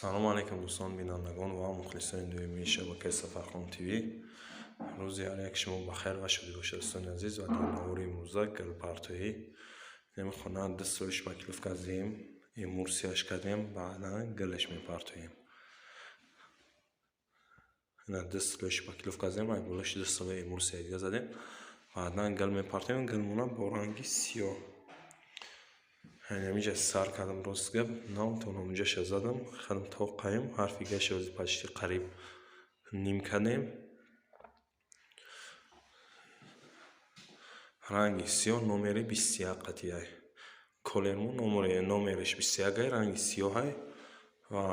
Салом алейкум дӯстон, бинандагон ва мухлисони дуюмии шабакаи Сафархон ТВ. Рӯзи ҳар як шумо ба хайр ва шодӣ бошад, дӯстони азиз. Ва дар навори имрӯза гулпартоӣ намехона ду соли шпаклёвка зем, эмулсияш кардем, баъдан гулаш мепартоем. Ина ду соли шпаклёвка зем, ай болаш ду соли эмулсия дига задем, баъдан гул мепартоем. Гулмона бо ранги сиёҳ. Ҳаминҷа сар кардам, рост гап, наметавонам унҷаша задам, хелм то қаем, ҳарфи гаша ози почти қариб ним кардем. Ранги сиёҳ номери 21 қатиай. Колермо номериш 21 ай, ранги сиёҳай ва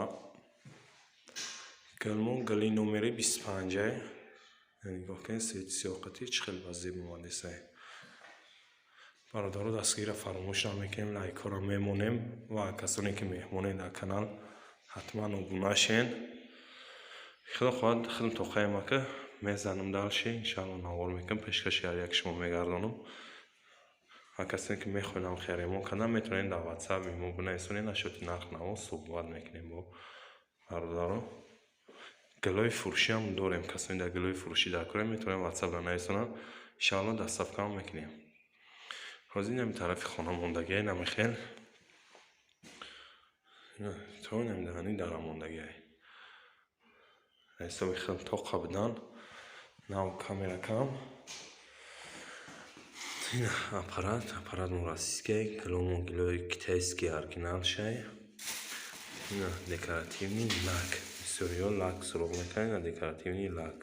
гулмо гули номери 25 ай. Нигоҳ кунед, цвети сиёҳ қатӣ чӣ хел ба зеб омадесай. Бародаро, дастгирро фаромӯш намекунем, лайкҳоро мемонем ва касоне ки меҳмонед дар канал ҳатман обуна шен. Худо хоҳад худм тоқаем ака мезанам дальше, иншаалло навор мекунам, пешкаши ҳар як шумо мегардонам. Ва касоне ки мехоҳанд ҳам кардан, метавонед дар WhatsApp мо бинависонед, нашоти нарх наво суҳбат мекунем бо бародаро. Гулои фурӯшиам дорем, касоне дар гулои фурӯшӣ дар корем, метавонед WhatsApp-ро нависонанд, иншаалло доставкаам мекунем. Ҳозир инами тарафи хона мондагиай намехел. То инами даҳани дара мондагиай. Ҳисоби хел тоқа будан, нав камера кам. Ин аппарат, аппарат мо российский, гуломо гулои китайский оригинал шай. Ина декоративный лак. Бисёриҳо лак суроғ мекунанд, ина декоративный лак.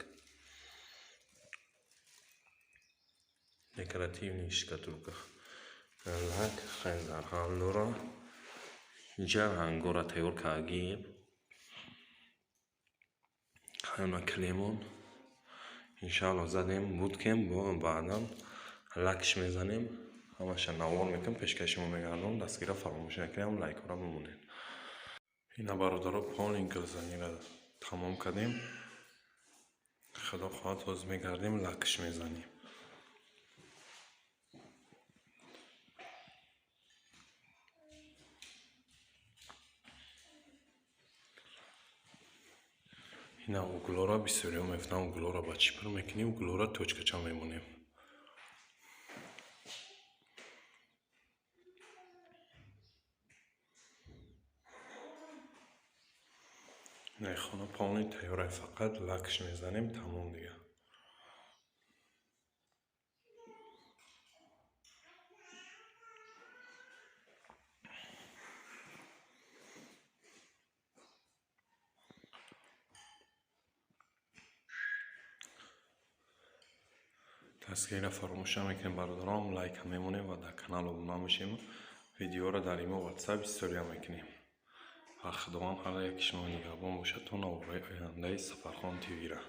Декоративный штукатурка. Лак хеле зарҳан дора. Инҷа рангҳоро тайёр кардагием. Ҳама клемон. Иншаалло задем, буд кем, баъдан лакш мезанем. Ҳамаша навор мекунем, пешкаши шумо мегардонам. Дастгирро фаромӯш накунем, лайкҳоро бимонед. Ина бародаро, полный гулзаниро тамом кардем. Худо хоҳад ҳозир мегардем, лакш мезанем. Ина углора бисёриҳо мегуфтанд, углора ба чӣ пур мекунӣ? Углора точкача мемонем. Ина хона полный тайёрай, фақат лакш мезанем, тамом дига. Дастгирро фаромӯш намекунем, бародарон, лайка мемонем ва дар канал обуна мешем. Видеоро дар имо WhatsApp история мекунем. Ва Худованд ҳар яки шумо нигаҳбон бошад то наворҳои ояндаи Сафархон ТВ-ра.